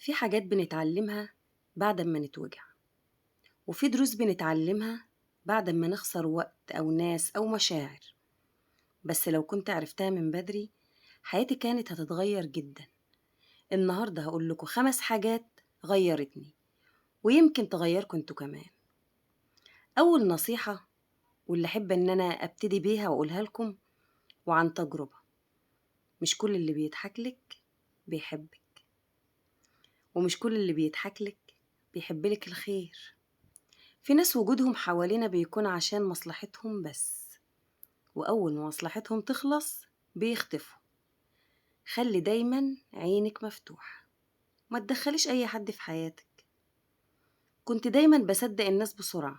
في حاجات بنتعلمها بعد ما نتوجع، وفي دروس بنتعلمها بعد ما نخسر وقت أو ناس أو مشاعر. بس لو كنت عرفتها من بدري حياتي كانت هتتغير جدا. النهاردة هقول لكم 5 حاجات غيرتني ويمكن تغيركم انتوا كمان. أول نصيحة واللي أحب إن أنا أبتدي بيها وأقولها لكم وعن تجربة، مش كل اللي بيضحك لك بيحبك، ومش كل اللي بيضحك لك بيحب لك الخير. في ناس وجودهم حوالينا بيكون عشان مصلحتهم بس، وأول ما مصلحتهم تخلص بيختفوا. خلي دايما عينك مفتوحة، ما تدخليش أي حد في حياتك. كنت دايما بصدق الناس بسرعة،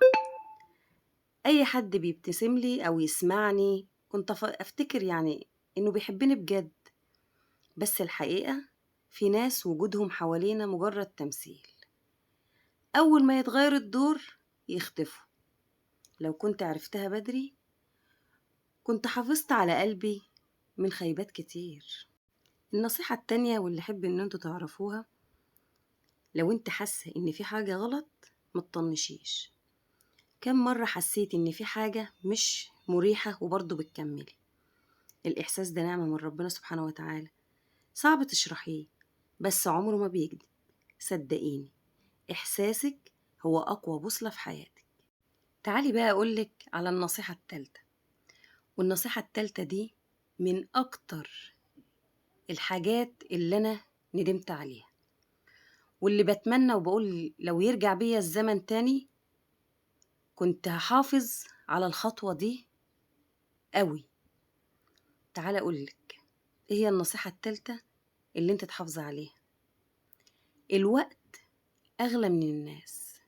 أي حد بيبتسم لي أو يسمعني كنت أفتكر يعني إنه بيحبني بجد. بس الحقيقة في ناس وجودهم حوالينا مجرد تمثيل، أول ما يتغير الدور يختفوا. لو كنت عرفتها بدري كنت حافظت على قلبي من خيبات كتير. النصيحة التانية واللي أحب إن انتوا تعرفوها، لو انت حاسة إن في حاجة غلط ما تطنشيش. كم مرة حسيت إن في حاجة مش مريحة وبرضه بتكملي؟ الإحساس ده نعمة من ربنا سبحانه وتعالى، صعب تشرحيه بس عمره ما بيكذب. صدقيني إحساسك هو أقوى بوصلة في حياتك. تعالي بقى أقولك على النصيحة التالتة، والنصيحة التالتة دي من أكتر الحاجات اللي أنا ندمت عليها، واللي بتمنى وبقول لو يرجع بيا الزمن تاني كنت هحافظ على الخطوة دي قوي. تعالى أقولك إيه هي النصيحة التالتة اللي انت تحافظي عليها. الوقت أغلى من الناس.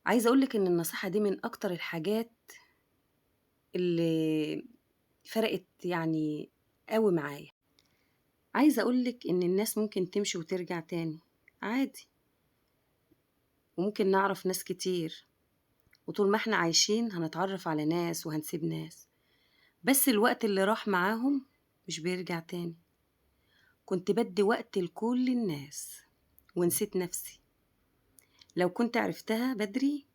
عايزة أقولك إن النصيحة دي من أكتر الحاجات اللي فرقت يعني قوي معايا. عايزة أقولك إن الناس ممكن تمشي وترجع تاني عادي، وممكن نعرف ناس كتير، وطول ما احنا عايشين هنتعرف على ناس وهنسيب ناس، بس الوقت اللي راح معاهم مش بيرجع تاني. كنت بدي وقت لكل الناس ونسيت نفسي. لو كنت عرفتها بدري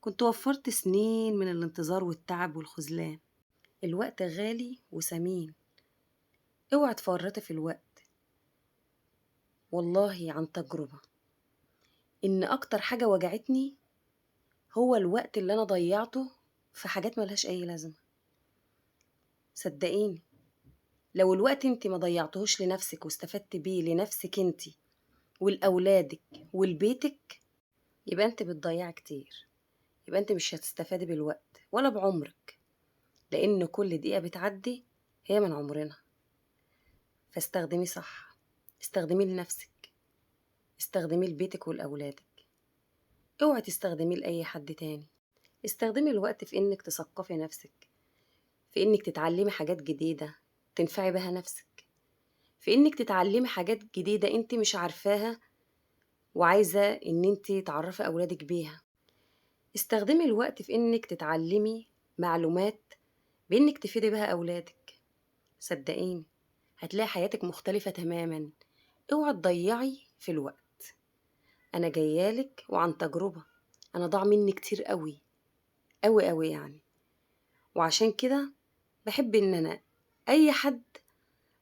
كنت وفرت سنين من الانتظار والتعب والخذلان. الوقت غالي وثمين، اوعي تفرطي في الوقت. والله عن تجربة إن أكتر حاجة وجعتني هو الوقت اللي أنا ضيعته في حاجات ملهاش أي لازمة. صدقيني لو الوقت انت ما ضيعتهوش لنفسك واستفدت بيه لنفسك انت ولأولادك ولبيتك، يبقى انت بتضيعي كتير، يبقى انت مش هتستفادي بالوقت ولا بعمرك، لأن كل دقيقة بتعدي هي من عمرنا. فاستخدمي صح، استخدميه لنفسك، استخدميه لبيتك ولأولادك، اوعي تستخدميه لأي حد تاني. استخدمي الوقت في انك تثقفي نفسك، في انك تتعلمي حاجات جديدة تنفعي بها نفسك، في انك تتعلمي حاجات جديدة انت مش عارفاها وعايزة ان انت تعرفي اولادك بيها. استخدمي الوقت في انك تتعلمي معلومات بانك تفيدي بها اولادك. صدقيني هتلاقي حياتك مختلفة تماما. اوعي تضيعي في الوقت. انا جايالك وعن تجربة، انا ضاع مني كتير قوي قوي قوي يعني، وعشان كده بحب ان انا اي حد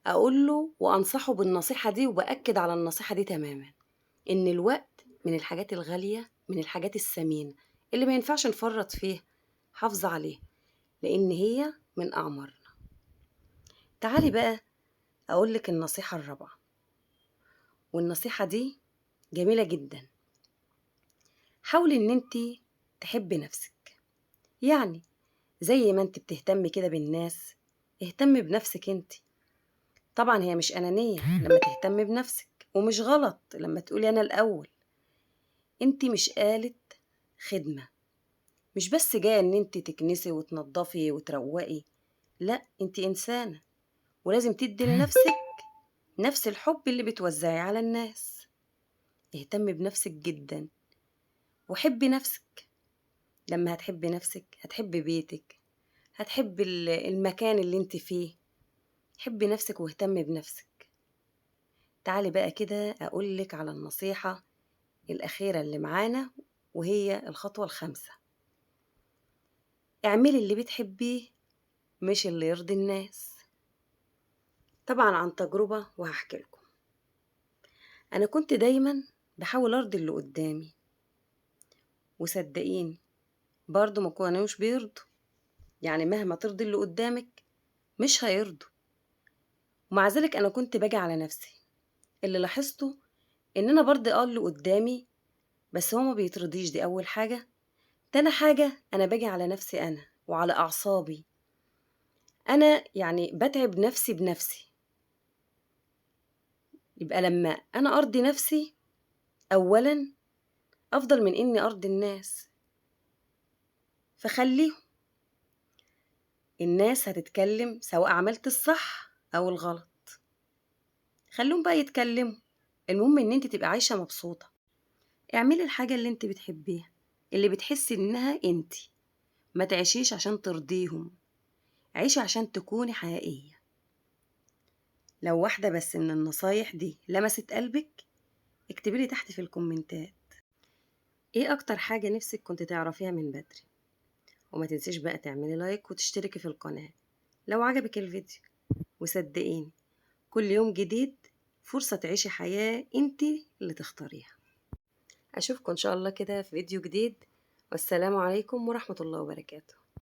اقوله وانصحه بالنصيحة دي، وبأكد على النصيحة دي تماما، ان الوقت من الحاجات الغالية، من الحاجات الثمينة اللي ما ينفعش نفرط فيها. حافظ عليها لان هي من اعمارنا. تعالي بقى اقولك النصيحة الرابعة، والنصيحة دي جميلة جدا. حاولي ان انتي تحبي نفسك، يعني زي ما انتي بتهتمي كده بالناس اهتمي بنفسك انتي. طبعا هي مش أنانية لما تهتمي بنفسك، ومش غلط لما تقولي أنا الأول. انتي مش آلة خدمة، مش بس جاية ان انتي تكنسي وتنظفي وتروقي، لا انتي إنسانة ولازم تدي لنفسك نفس الحب اللي بتوزعيه على الناس. اهتمي بنفسك جدا وحبي نفسك. لما هتحبي نفسك هتحبي بيتك، هتحبي المكان اللي انت فيه. حبي نفسك واهتمي بنفسك. تعالي بقى كده أقولك على النصيحة الأخيرة اللي معانا، وهي الخطوة 5. اعملي اللي بتحبيه مش اللي يرضي الناس. طبعا عن تجربة وهحكي لكم. أنا كنت دايما بحاول أرضي اللي قدامي، وصدقيني برضو ما كانوش بيرضوا، يعني مهما ترضي اللي قدامك مش هيرضوا. ومع ذلك أنا كنت باجي على نفسي. اللي لاحظته إن أنا برضي اللي قدامي، بس هو ما بيترضيش، دي أول حاجة. تاني حاجة أنا باجي على نفسي أنا وعلى أعصابي، أنا يعني بتعب نفسي بنفسي. يبقى لما أنا أرضي نفسي أولاً أفضل من إني أرضي الناس. فخليهم، الناس هتتكلم سواء عملت الصح أو الغلط، خليهم بقى يتكلموا، المهم إن أنت تبقى عايشة مبسوطة. اعملي الحاجة اللي أنت بتحبيها، اللي بتحسي إنها أنت، ما تعيشيش عشان ترضيهم، عيشي عشان تكوني حقيقية. لو واحدة بس من النصايح دي لمست قلبك، اكتبي لي تحت في الكومنتات ايه اكتر حاجة نفسك كنت تعرفيها من بدري. وما تنسيش بقى تعملي لايك وتشتركي في القناة لو عجبك الفيديو. وصدقيني كل يوم جديد فرصة تعيشي حياة انتي اللي تختاريها. اشوفكم ان شاء الله كده في فيديو جديد، والسلام عليكم ورحمة الله وبركاته.